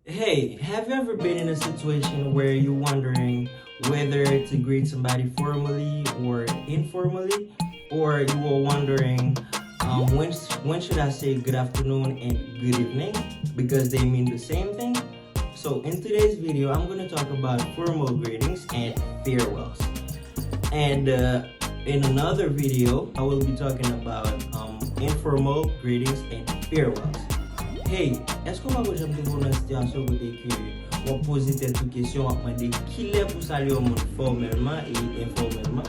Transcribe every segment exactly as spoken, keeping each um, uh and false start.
Hey, have you ever been in a situation where you're wondering whether to greet somebody formally or informally? Or you were wondering, um, when, when should I say good afternoon and good evening? Because they mean the same thing. So in today's video, I'm going to talk about formal greetings and farewells. And uh, in another video, I will be talking about um, informal greetings and farewells. Hey, èske w pa janm te nan sitiyasyon kote ke w ap poze tèt ou kesyon, w ap mande kilè pou salye yon moun fòmèlman e enfòmèlman?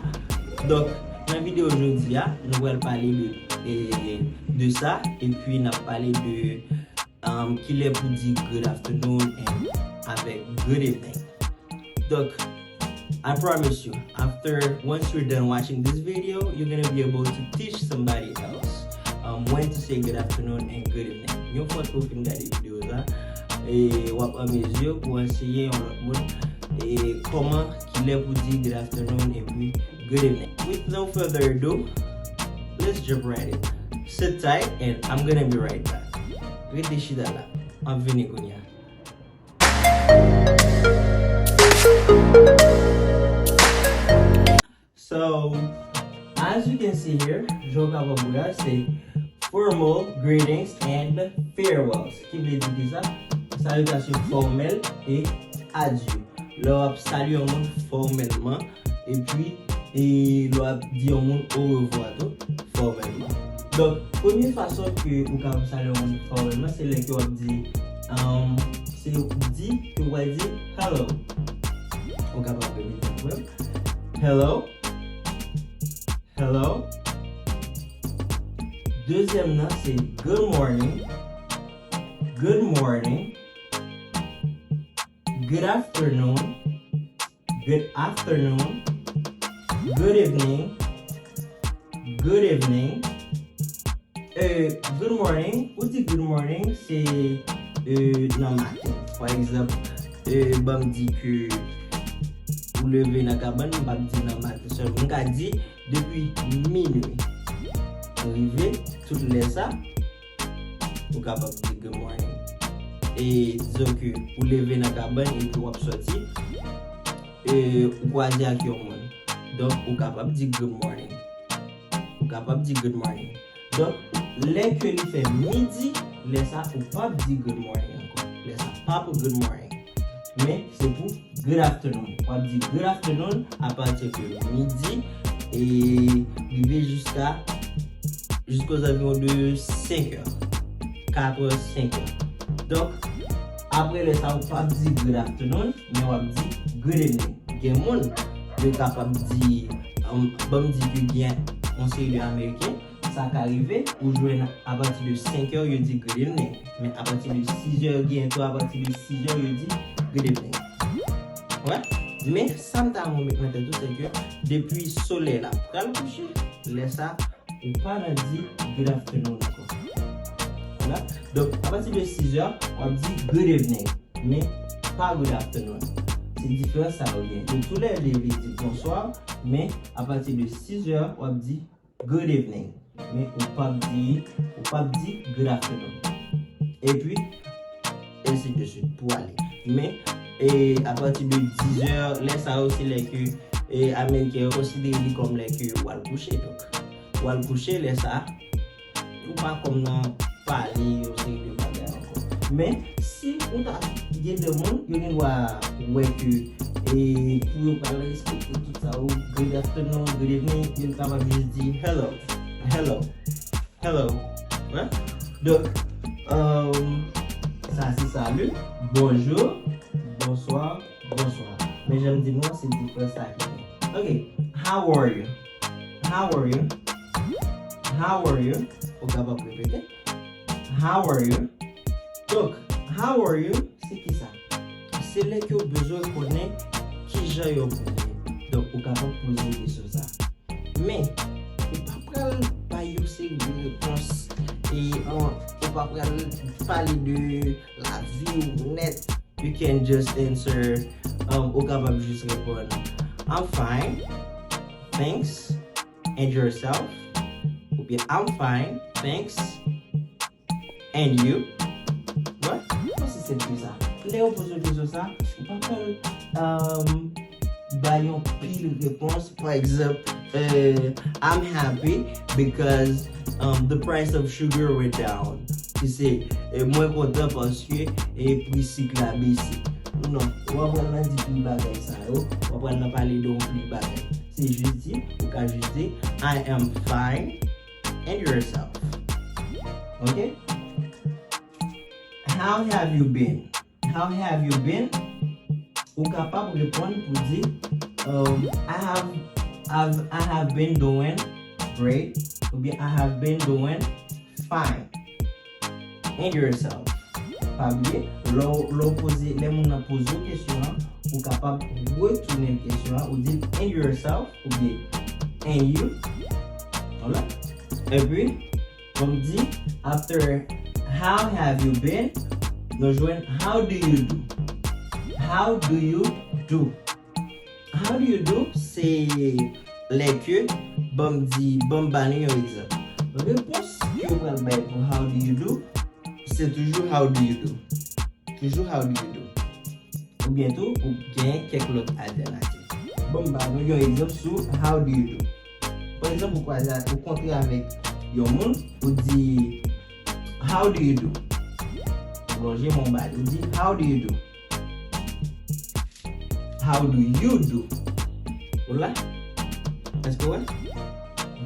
Donk, nan videyo jodi a, nou pral pale de, e, de sa, epi n ap pale de um, kilè pou di good afternoon and avèk good evening. Donk, I promise you, after, once you're done watching this video, you're gonna be able to teach somebody else um, when to say good afternoon and good evening. Yon fwa ke w fin gade videyo sa, e w ap anmezi pou anseye yon lòt moun e kòman, kilè pou di good afternoon epi good evening. With no further ado, let's jump right in. Sit tight and I'm gonna be right back. Rete chita la. M ap vini kounye a. So, as you can see here, jan w kapab wè a, se formal greetings and farewells. Ki vle di ki sa? Salitasion fòmèl e adye. Lè w ap salye yon moun fòmèlman, epi, e lè w ap di yon moun orevwa tou fòmèlman. Donk, premye fason ke ou kapab salye yon moun fòmèlman, se lè ke w ap di, um, se di ke w pral di hello. Ou kapab repete avè m. Hello. Hello. Dezyèm nan, se good morning. Good morning. Good afternoon. Good afternoon. Good evening. Good evening. E, good morning. Pou di good morning, se, e, nan maten. Pa egzanp, e, ban m di ke ou leve nan kabann, m p ap di nan maten sèlman. M ka di depi minui rive, tout lè sa, ou kapab di good morning. E dizon ke ou leve nan kabann epi w ap sòti, e, ou kwaze ak yon moun. Donk, ou kapab di good morning. Ou kapab di good morning. Donk, lè ke li fè midi, lè sa ou p ap di good morning ankò. Lè sa pa pou good morning. Men, se pou good afternoon. W ap di good afternoon apati de midi e rive jiska, jiska ozanviwon de senk è. Kat è, senk è. Donk, apre lè sa, ou p ap di good afternoon, men w ap di good evening. Gen moun, yo kapab di, um, ban m di ke gen yon seri de Ameriken, sa ka rive, ou jwenn apati de senk è, yo di good evening. Men apati de sis è, gen tou apati de sis è, yo di good evening. Wè? Men sa m ta renmen w met nan tèt ou, se ke depi solèy la pral kouche, lè sa, ou pa nan di good afternoon ankò. Wè? Donk, apati de sis è, w ap di good evening, men pa good afternoon. Se diferans sa yo gen. Yo tou lè de vle di bonswa, men apati de sis è, w ap di good evening. Men ou p ap di, ou p ap di good afternoon. Epi, ensi de suite, pou ale. Men, e, apati de diz è, lè sa yo, se lè ke, e, Ameriken yo konsidere li kòm lè ke yo pral kouche. Donk, ou al kouche, lè sa, ou pa kòm nan pale yon seri de bagay ankò. Men, si ou ta gen de moun, yo gen dwa wè ke, e, pou yo pral respekte tout sa, ou good afternoon, good evening, yo kapab jis di hello, hello, hello. Wè? Donk, um, sa se salut, bonjour, bonsoir, bonswa. Men jan m di nou an, se diferans sa ki gen. Ok, how are you? How are you? How are you? Ou kapab repete. How are you? Donk, how are you? Se ki sa? Se lè ke w bezwen konnen ki jan yo pou ye. Donk, ou kapab poze kesyon sa. Men, ou pa pral bay yon seri de repons e ou, ou pa pral pale de lavi w nèt. You can just answer, um, ou kapab jis reponn, I'm fine, thanks, and yourself? Oubyen, I'm fine, thanks, and you? Wè, osi senp ke sa. Lè yo poze w kesyon sa, ou pa pral um, bay yon pil repons. Pa egzanp, uh, I'm happy because um, the price of sugar went down. Ki se, eh, mwen kontan paske eh, pri sik la bese. Non, ou pa pral nan di pil bagay sa yo, ou pa pral nan pale de yon pil bagay. Se jis di, ou ka jis di, I am fine and yourself. Ok? How have you been? How have you been? Ou kapab reponn pou di, um, I have, I've, I have been doing great, oubyen I have been doing fine. And yourself. Pa bliye, lè w lè w poze, lè moun nan poze w kesyon an, ou kapab retounen kesyon an, ou di, and yourself, oubyen and you. Voilà. Epi, Ban m di, after how have you been, nou jwenn how do you do? How do you do? How do you do? Se lè ke, ban m di, ban m ba nou yon egzanp. Repons ke w pral bay pou how do you do, se toujou how do you do. Toujou how do you do. Oubyen tou, ou gen kèk lòt altènativ. Bon, m ba nou yon egzanp sou how do you do. Pa egzanp, ou kwaze, ou kontre avèk yon moun, ou di, how do you do? Ou lonje men w ba li, ou di, how do you do? How do you do? Ou la? Èske w wè?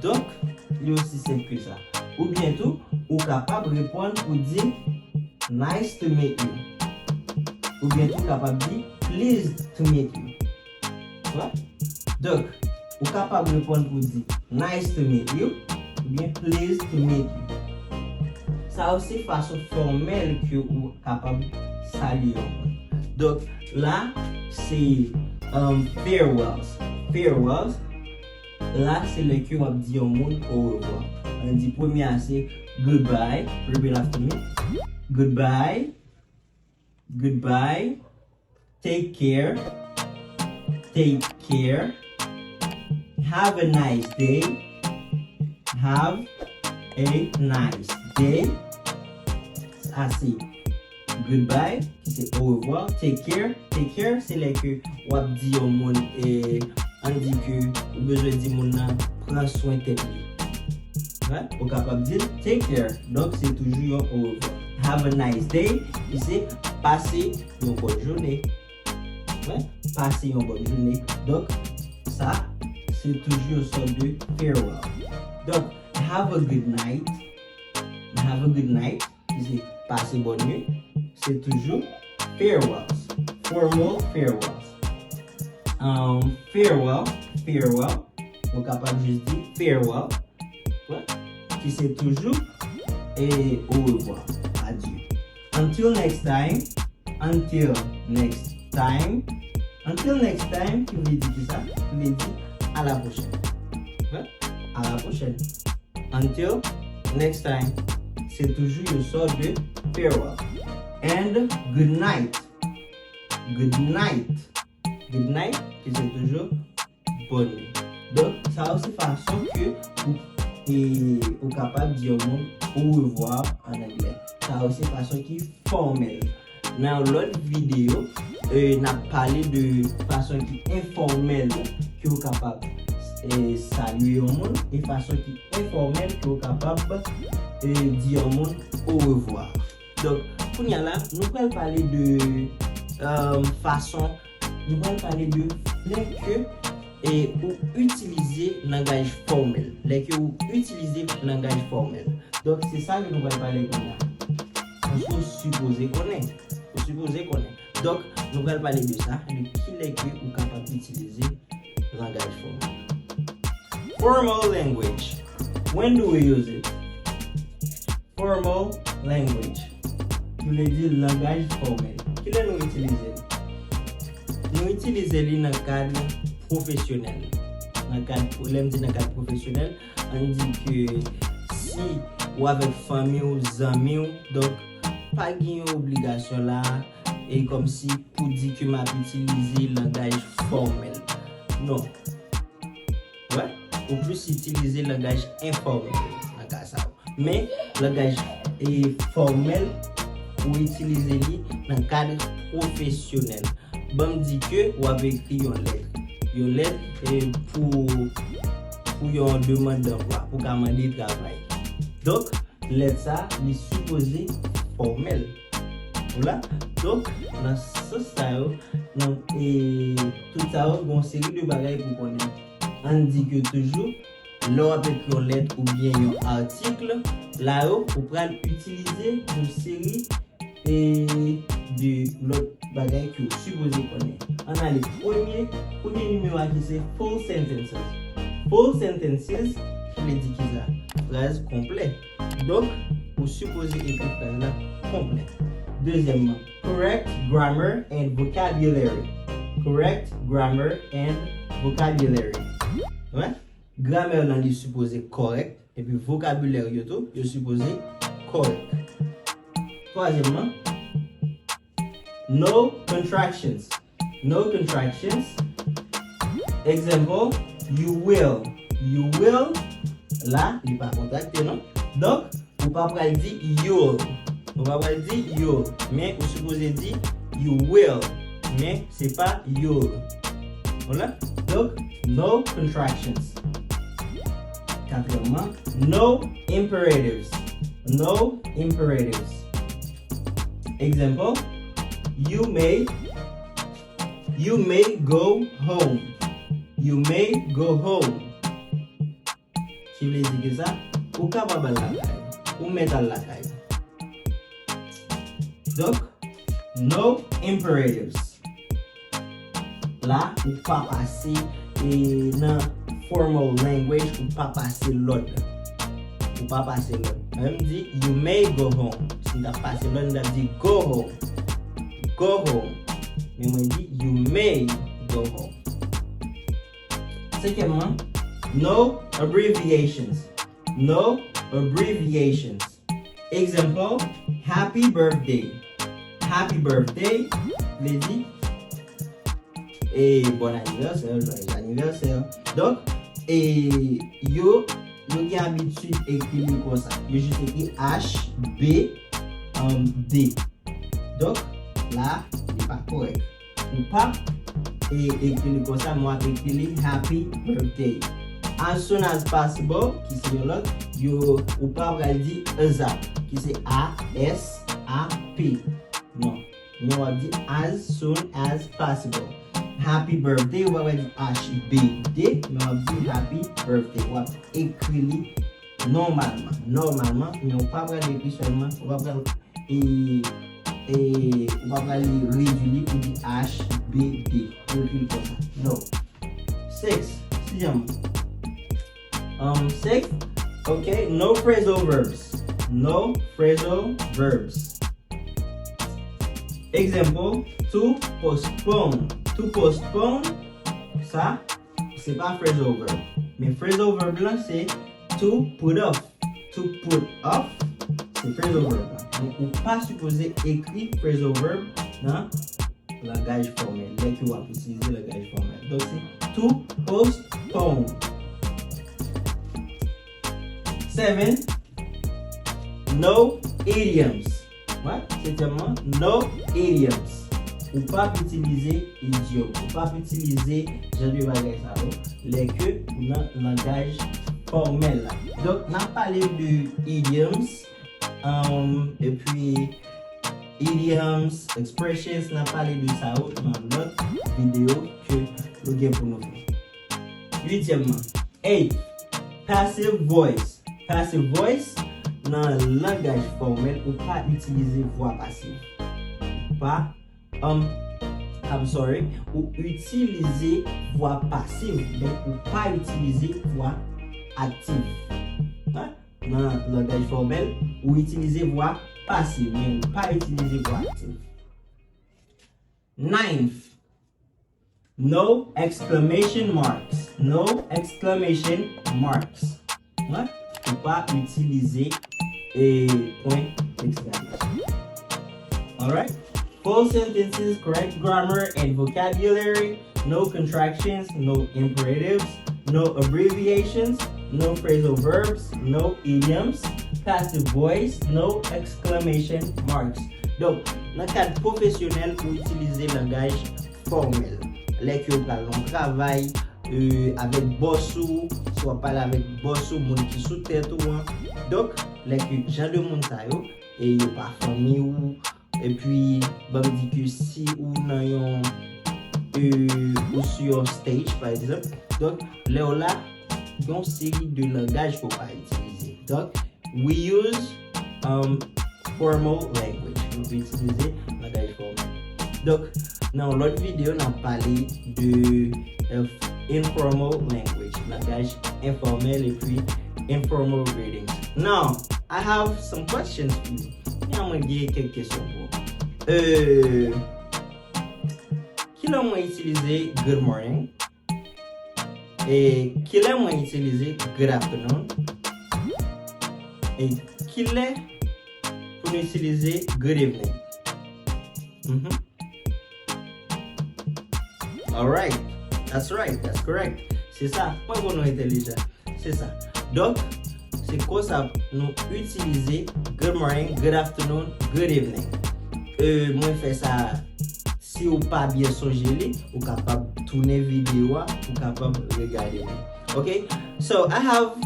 Donk, li osi senp ke sa. Oubyen tou, ou kapab reponn pou di, nice to meet you. Oubyen tou kapab di, pleased to meet you. Wè? Donk, ou kapab reponn pou di, nice to meet you, oubyen pleased to meet you. Sa yo se fason fòmèl ke ou kapab salye yon moun. Donk, la, se um, farewells. Farewells, la, se lè ke w ap di yon moun orevwa. Ann di premye a se goodbye. Repeat after me. Goodbye. Goodbye. Take care. Take care. Have a nice day. Have a nice day. Sa se goodbye, ki se orevwa. Take care. Take care, se lè ke w ap di yon moun, e, ann di ke ou bezwen di moun nan pran swen tèt li. Right? Ou kapab di take care. Donk, se toujou yon orevwa. Have a nice day, ki se pase yon bòn jounen. Right? Pase yon bòn jounen. Donk, sa, se toujou yon sòt de farewell. Donk, have a good night. Have a good night, ki se pase bòn nuit, se toujou farewells. Formal farewells. Um, farewell, farewell. Ou kapab jis di farewell, right? Ki se toujou e orevwa, adye. Until next time, until next time, until next time, ki vle di ki sa? Ki vle di a la pwochèn. Right? A la pwochèn. Until next time, se toujou yon sòt de farewell. And good night. Good night. Good night, ki se toujou bòn nuit. Donk, sa yo se fason ke ou, e, ou kapab di yon moun orevwa an anglè. Sa yo se fason ki fòmèl. Nan yon lòt videyo, e, n ap pale de fason ki enfòmèl ke ou kapab, e, salye yon moun, e fason ki enfòmèl ke ou kapab, e, di yon moun orevwa. Donk, kounye a la, nou pral pale de, e, fason, nou pral pale de lè ke, e, ou itilize langaj fòmèl. Lè ke ou itilize langaj fòmèl. Donk, se sa ke nou pral pale kounye a. Paske ou sipoze konnen. Ou sipoze konnen. Donk, nou pral pale de sa, de kilè ke ou kapab itilize langaj fòmèl. Formal language. When do we use it? Formal language. Ki vle di langaj fòmèl. Kilè nou itilize l? Nou itilize li nan kad pwofesyonèl. Nan kad, lè m di nan kad pwofesyonèl, ann di ke si ou avèk fanmi w, zanmi w, donk pa gen yon obligasyon la, e kòmsi pou di ke m ap itilize langaj fòmèl. Non. Wè, ou plis itilize langaj enfòmèl nan ka sa yo. Men, langaj, e, fòmèl, ou itilize li nan kad pwofesyonèl. Ban m di ke w ap ekri yon lèt. Yon lèt, e, pou, pou yon demann danplwa, pou ka mande travay. Donk, lèt sa, li sipoze fòmèl. Ou la? Donk, nan sans sa yo, nan, e, tout sa yo, gen yon seri de bagay pou konnen. Ann di ke toujou, lè w ap ekri yon lèt oubyen yon atik, la yo, ou pral itilize yon seri, e, de lòt bagay ke w sipoze konnen. Ann ale premye, premye nimewo a ki se full sentences. Full sentences, ki vle di ki sa? Fraz konplè. Donk, ou sipoze ekri fraz la konplè. Dezyèmman, correct grammar and vocabulary. Correct grammar and vocabulary. Right? Gramè lan li sipoze kòrèk, epi vokabilè yo tou, yo sipoze kòrèk. Twazyèmman, no contractions. No contractions. Example, you will. You will, la, li pa kontrakte, non? Donk, ou pa pral di you'll. Ou pa pral di you'll. Men, ou sipoze di you will. Men, se pa you'll. Ou la? Donk, no contractions. Katriyèmman, no imperatives. No imperatives. Example, you may, you may go home. You may go home. Ki vle di ke sa, ou kapab al lakay. Ou mèt al lakay. Donk, no imperatives. La, ou pa pase, e, nan formal language, ou pa pase lòd. Ou pa pase lòd. Lè m di, you may go home. Si m t ap pase lòd, m t ap di, go home. Go home. Men mwen di, you may go home. Senkyèmman, no abbreviations. No abbreviations. Example, happy birthday. Happy birthday vle di, e, bon anivèsè, joyeux anniversaire. Donk, e, yo, yo gen abitid ekri li konsa. Yo jis ekri H B, um, D. Donk, la, li pa kòrèk. Ou p ap, e, ekri li konsa, men w ap ekri li happy birthday. As soon as possible, ki se yon lòt, yo, ou pa pral di ASAP, ki se A S A P. Non. Men w ap di as soon as possible. Happy birthday, ou pa pral di H B D, men w ap di happy birthday. W ap ekri li nòmalman, nòmalman, men ou pa pral ekri sèlman, ou pa pral, e, e, ou pa pral redui li pou di H B D. Ou ekri l konsa. No. Six, sizyèm. Um, six, ok, no phrasal verbs. No phrasal verbs. Example, to postpone. To postpone, sa, se pa phrasal verb. Men phrasal verb lan, se to put off. To put off, se phrasal verb lan. Donk, ou pa sipoze ekri phrasal verb nan langaj fòmèl, lè ke w ap itilize langaj fòmèl. Donk, se to postpone. Seven, no idioms. Wè, setyèmman, no idioms. Ou p ap itilize idyòm. Ou p ap itilize jan de bagay sa yo lè ke ou nan langaj fòmèl la. Donk, n ap pale de idioms, um, epi idioms, expressions, n ap pale de sa yo nan lòt videyo ke nou gen pou nou fè. Uityèmman, eight, passive voice. Passive voice, nan langaj fòmèl, ou pa itilize vwa pasiv. Ou pa, um, I'm sorry, ou itilize vwa pasiv, men ou pa itilize vwa aktiv. Hein? Nan langaj fòmèl, ou itilize vwa pasiv, men ou pa itilize vwa aktiv. Ninth, no exclamation marks. No exclamation marks. Hein? Ou pa itilize, e, pwen eksklamasyon. Alright? Full sentences, correct grammar and vocabulary, no contractions, no imperatives, no abbreviations, no phrasal verbs, no idioms, passive voice, no exclamation marks. Donk, nan kad pwofesyonèl, ou itilize langaj fòmèl. Lè ke w pral nan yon travay, e, avèk bòs ou, si w ap pale avèk bòs ou, moun ki sou tèt ou an. Donk, lè ke jan de moun sa yo, e yo pa fanmi ou, epi, ban m di ke si ou nan yon, e, ou sou yon stage, pa egzanp, donk, lè w la, gen yon seri de langaj ke w ka itilize. Donk, we use, um, formal language. Nou itilize langaj fòmèl. Donk, nan yon lòt videyo, n ap pale de, euh, informal language, langaj enfòmèl epi informal greetings. Now, I have some questions for you. Kounye a mwen gen kèk kesyon pou ou. Euh, kilè mwen itilize good morning? E kilè mwen itilize good afternoon? E kilè pou nou itilize good evening? Mhm. Alright. That's right. That's correct. Se sa. Mwen konn nou entèlijan. Se sa. Donk, se konsa nou itilize good morning, good afternoon, good evening. E, mwen fè sa, si ou pa byen sonje li, ou kapab tounen videyo a, ou kapab regade li. Ok? So, I have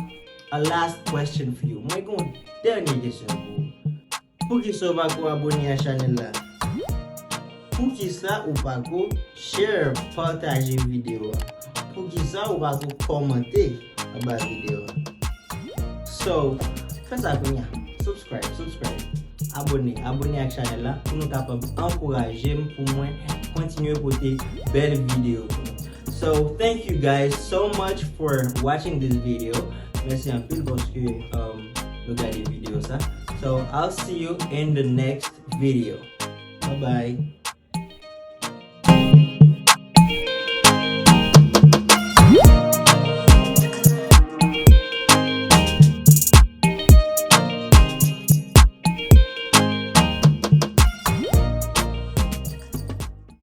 a last question for you. Mwen gen yon dènye kesyon pou ou. Poukisa ou pa ko abone a chanèl la? Poukisa ou pa ko share, pataje videyo a? Poukisa ou pa ko kòmante anba videyo a? So, fè sa kounye a. Subscribe, subscribe. Abone, abone ak chanèl la pou nou kapab ankouraje m, pou mwen kontinye pote bèl videyo pou nou. So, thank you guys so much for watching this video. Mèsi anpil paske, um, nou gade videyo sa. So, I'll see you in the next video. Bye bye.